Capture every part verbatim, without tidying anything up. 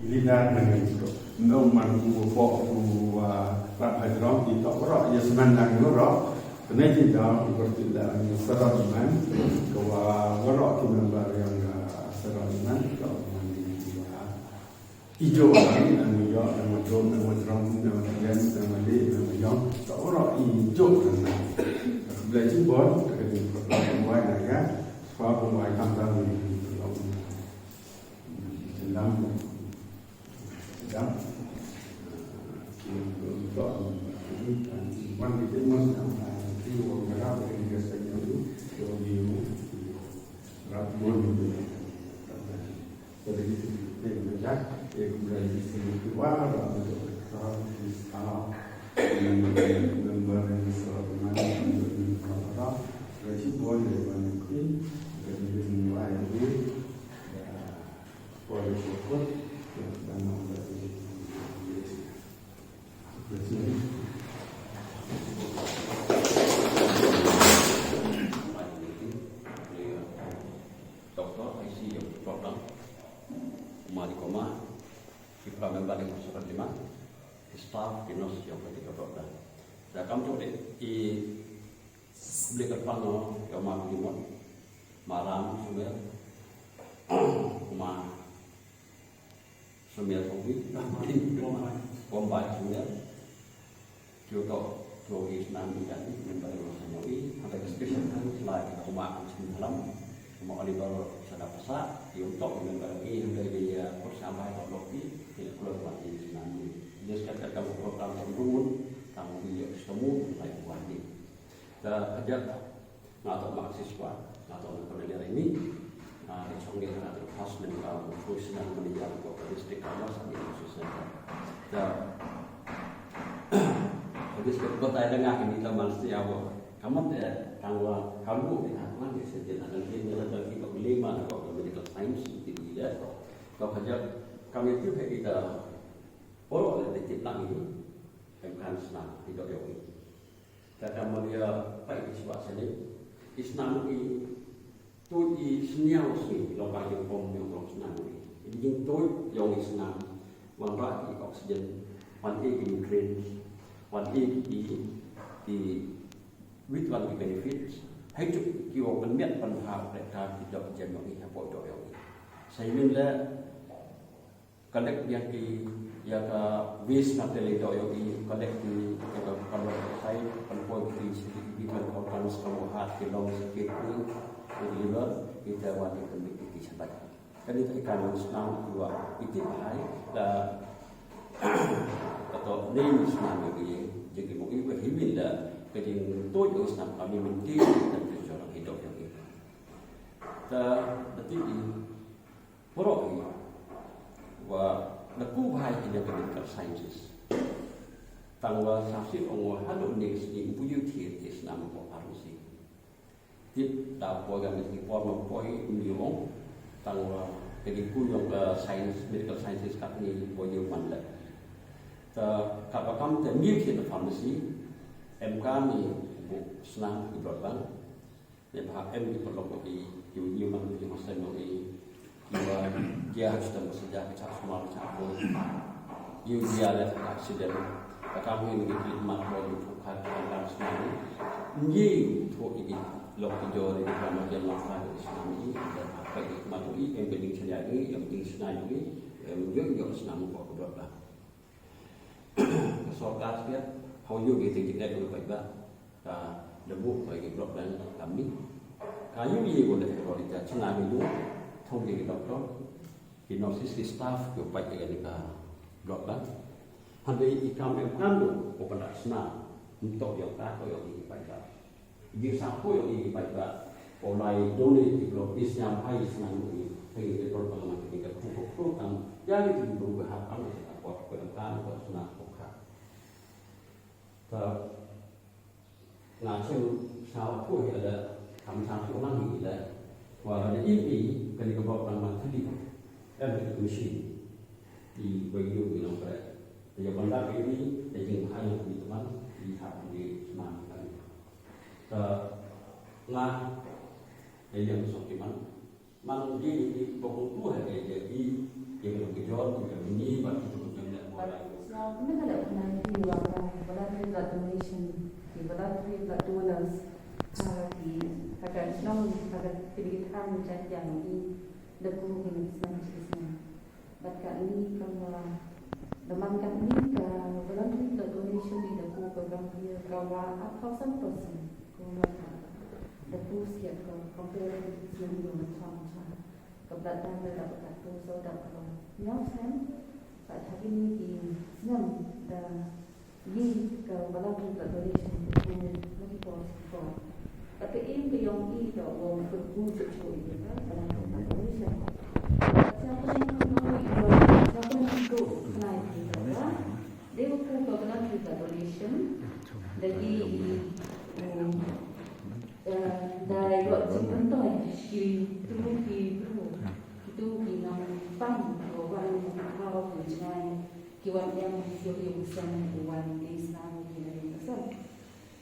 Lina nang ngi suk. Nong man ku bok ku, ah, rap hajrong ki tok rok, ya semen nang ngi rok. Kena ji dong ku bertindak ngi serot man. Kawa warok ki member yang, ah, serot man. Kawa man ngi, ah, ijo nang ngi, nang ngi yok, nang ngi jom, nang ngi jrong, nang ngi jen, nang ngi dik, nang ngi yong. Tok rok ijo nang ngi. Bela jubor, kena ji program wai nang ya. Sebab wai tam tam ngi. Dalam, dalam, Doctor, I C U, Doctor. Mari koma, kita member yang masuk lima, staff, dinos yang pergi ke Doctor. Dah kamu cuba deh, i Bli kyrpang noh ïa u Ma Klimot, Ma Ram Sumer, Ma Sumer Songwi, Bombay Sumer, ki uto, ki u i snam i jati, member u sa ñiew i, hangta ka special thanks la ïa u Ma Angshin Halam, u Ma Oliver Sadapasa, ki uto member i, hangta i, eh, Port Shambai to lok i, ki la kloi ma i snam i. Just kat kat ka program to rumun, tang u i ïoh semu, lai u wan i. Te ka jaka nga to Marxist wa, nga to na Cornelia Remy, ah, di chong di nga to first name ka professional manager ko ka district ka sa di Marxist Center. Te ka district ko tai da nga kini ta man si awo. Kaman te tang wa kamu di ta man di senti na dan kini na dan kini ko lima ko medical science di dia. Ko ka jaka kami tu kita oro le di tip lang ini. Em kan snam di dok yogi. Kata Maria pai di chwa sene. I snam i tu i sniaw si long bai jong pom jong long snam i. I jing tu jong i snam. Wan ba i oxygen. Wan i ki nutrients. Wan i ki, ki wit wan ki benefits. Hai tu ki wong kan miat pan ha ka ki dok jam yong i ha po dok yong i. Sai min le Collect ïa ki, ïa ka waste material ïa ki, collect ki, ïa ka carbon dioxide, pynpoi ki, ki, ki, ki, organs ka heart, ki lungs, ki kidney, ki liver, ki te wan ki pynmih ki, ki shatai. Kane te ka long snam ki wa, ki tip hai, da, ka to ne snam ïa ki, jing ki mo ki wa hi min da, ka jingtuid ïa snam ka mi min ki, da ki jor ki dok ïa ki. Ta, da ti ki, Poro hi wa da ku bhai hi da ka medical sciences. Tang wa sa shi ong wa ha lo ne sni u yu thi ti snam ko pharmacy. Tip da po ga mit ki por ma po hi um yu ong. Tang wa ka di ku yong ka science, medical sciences ka ni po yu man le. Ta ka ba kam te mi thi da pharmacy. Em ka ni bu snam ki brot bang. Te ba em ki paralok ki, ki, ki man ki hostel nong i, ki wa, ki ha stem sa ja ki cha sumar cha ko. Ki, ki ale accident. Ka kam ni ki ki mat ko ki thuk ka ka kan sumar ni. Ni thuk i ki lok ki jo ni ka ma ki ma ka ki sumar ni. Ka ki mat i em ki ding chaya ni, em ding chaya ni, em yo yo sumar ko ko dot la. Ka sorkar pia, hau yu ki te ki dek lu pai ba, ka debu pai ki blok dan kami. Ka yu ye ko dek ko di ta chna ki yu, thong ki doktor, ki nurses ki staff ki pai ki ka blok dan. Hande i kam em kam lu, ko pada sna, untuk yang ka ko yang ki pai ba. Jingsaphriang ïa ki paidbah, u lai donate ki briew, ki sñiawbha ïa ki sñiaw ïa ki, ïa ki briew ba nga ki ka khun ka khun tam, ïa ki briew ba hap am ïa ka kot, ka dang kan ka sñiaw ka kha. Ka nga chim sha u phuh hi la, kam sha u lang hi la. Wa la da im i kani ka bok nang man thli. Em ka machine. I wa yu i nong pre. Te ya ban da ka im i, te jing ha yu i teman, i ha i man ka. Ka nga ya yang song ki man. Man di di bok tu ha de de di yang ki jor ki ni ba ki tu jam le wa la. Sñiaw kmen ka dei kmen ki wa ka voluntary blood donation, ki voluntary blood donors, ha ki, ha ka shnong, ha ka pyrgit ha ni chan yang i da ku ki ni sñiaw ki sñiaw. Bad kane ka, da man kane ka voluntary blood donation ni da ku ka Gambia ka wa arphew san percent ko ma ka da ku siat ko compare with snem yo ma chong cha. Ka blood bank da ka tu so da ka nyaw sen. Bad ha kine ki snem da Yi ka voluntary blood donation ka ku na ki por ki por. Bad ka aim ka yong i ka wa ka ku chu chu i ka voluntary blood donation. Bad sa ka ku i wa sa ka ku i ka na i ka wa. Dei wa ku ka voluntary blood donation. Da yi i, um, eh, da yi wa jingpyntoi ki tu ki bru. Ki tu ki nongpang ki wa wan ki jngai. Ki wan em ki ïoh ïoh seng ki wan dei snam ki la ïoh seng.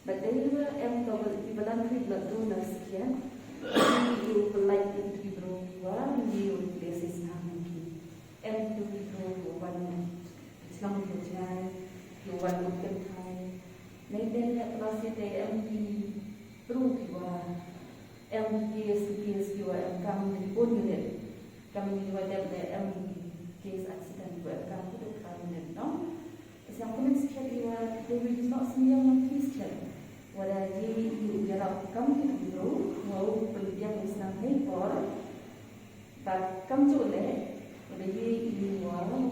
Bad dei ruh em ka wan ki voluntary blood donors ki ïa ki ïoh pynlait ïa ki bru ki wan ïoh dei snam ki. Em ki bru ki wan snam ki jngai ki wan lut kynthai. Nei dei ïa plus ïa dei em ki bru ki wan em ki case ki case ki wan em kam ki bun unit. Kam ki wan dep dei em ki case accident ki wan em kam ki bun kam unit no. Sa kmen skhem i wa dei wi nok sniang ki skhem. Wa da ye i u yarap kam ki bru wa u pynbiang i snam hei por. Bad kam ju leh wa da ye i wa u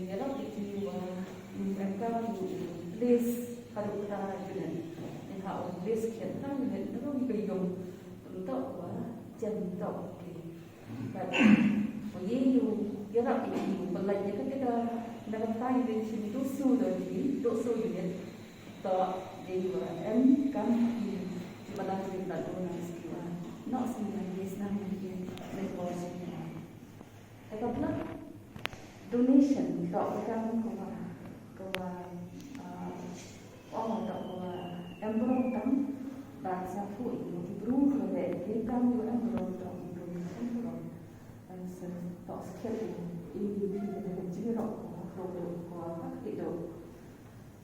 yarap i ki wa em kam u place haduh kata unit. Ni ha u place skhem kata unit na rum ka yong. Tok wa jem tok ki. Bad u ye u yarap i u pynlait ïa ka da na ka tai de chim tu su da ki tu su unit. To de u em kam ki ki malang ki blood donors ki wa. Nok sniang ki snam ki ne ko sniang. Te ka blood donation to ka kam ko wa ko wa, ah, Ong da u em burom tam ba sñiawthuh ïa ki bru ki leh ki kam ïa u em burom da u em burom em burom. Em se tok skhem ïa ki ïa ki ïa ki jingrok ko ko ko ka ki do.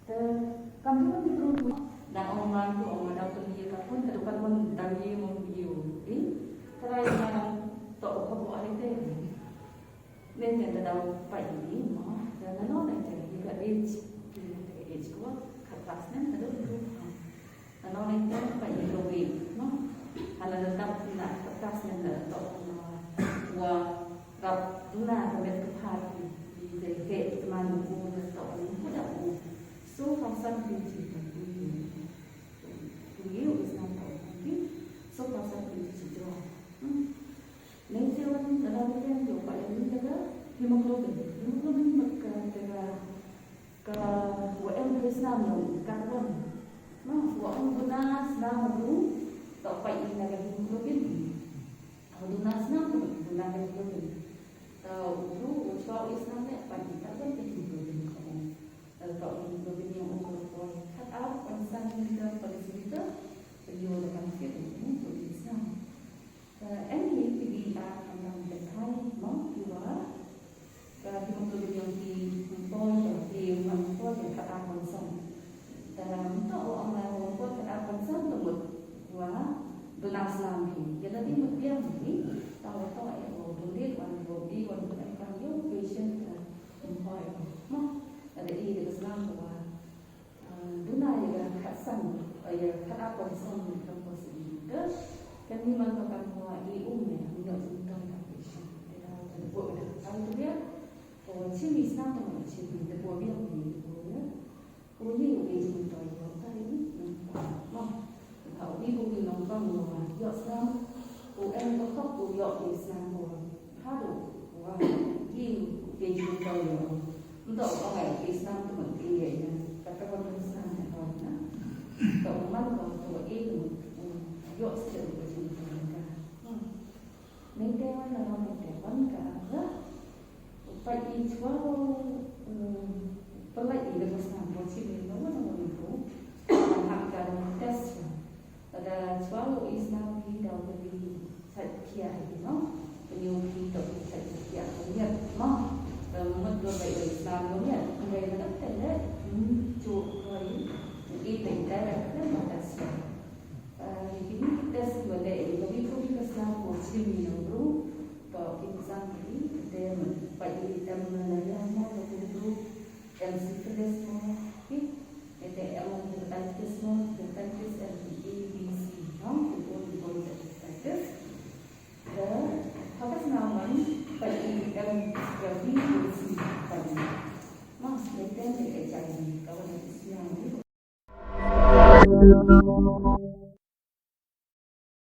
Te kam ïa ki bru da ong man ko ong da ko ïa ka pun ka dukan mon da ïa mon ïa u. Di trai ma tok ko ko ai te. Nenten da dau pait ïa i mo, da nano nenten ïa ka age, ïa ka age ko, khatphra snem haduh khatphra. Nano nenten pait ïa ka weight mo. Hala da dap na khatphra snem da dap na wa rap duna ka met ka phar ki, ki da heh ki tman u da dap u da u. So khamsan ki ji ka u. U ye u is na ka u ki. So khamsan ki ji jong. Nangta wan da la weekend ïoh pait ïa ka hemoglobin. Hemoglobin mut ka, ka, ka wa em ka snam ïa ka wan. Noh, wa ong duna snam u bru, to pait ïa ka hemoglobin. Wa duna snam u bru, duna ka hemoglobin. To u bru, u chwa u snam ne, pait ïa ka wan ka hemoglobin ka ong. To u hemoglobin ïa ong ka poi. Khat ar, poi san liter, poi san liter. Ïoh da kan fit u bru, u snam. Ka em hi phi di a kam kam de thai mo ki wa. Ka ki mong tu di yang ki poi ki wa ki wa poi ki kata konsong. Dalam to o am lai o poi kata konsong tu mut wa duna snam hi. Ya la di mut biang hi. Tau to e o dundit wan o di wan ko em kam yo patient ka poi mo. Ada i de snam wa. Ah, duna ïa ka khatsan, ah, ïa ka khatsan ïa ka konsong ïa ka. Kane man ka kam ko i um ne, ïa jingtong ka patient. Ïa ka buh ïa ka khatsan tu ïa. Ko chim i snam tu, chim i te ko biang i ko ïa. Ko ïa i jingtong ïa ka ïa. Mo. Ka u i ko i nongpang ïa snam. Ko em ko khop ko ïa i snam ko. Haduh wa ïa i jingtong ïa. Ntok ong ai ki snam tu mut ki ïa ïa. Kata ka snam ïa ong na. Ka u man ka u to e u ïoh stil ka jingpynlong ka. Hmm. Nangta wan la nangta wan ka ra. Pait i chwa u pynlait i da ka snam ko chim i da wan wan ko. Hap ka test. Lada chwa u i snam i da u ka bi sait kia i no. Pynïoh ki to sait kia ko miat ma. Da mut do bai i snam ko miat. Ngai na ka tele. Hmm, chu ko i. I bai da da ka test. Ah, ini kita sudah ada ini, tapi kami kesan kucing minum dulu. Kalau kita sampai, kita dapat ini, kita mengajar mau dulu, yang syphilis mau, okey? Kita yang hepatitis mau, hepatitis yang A, B, C, no? Itu pun hepatitis. Dan, apa senaman, pada yang, yang B, C, tadi. Mas, kita yang H I V, kalau itu siang,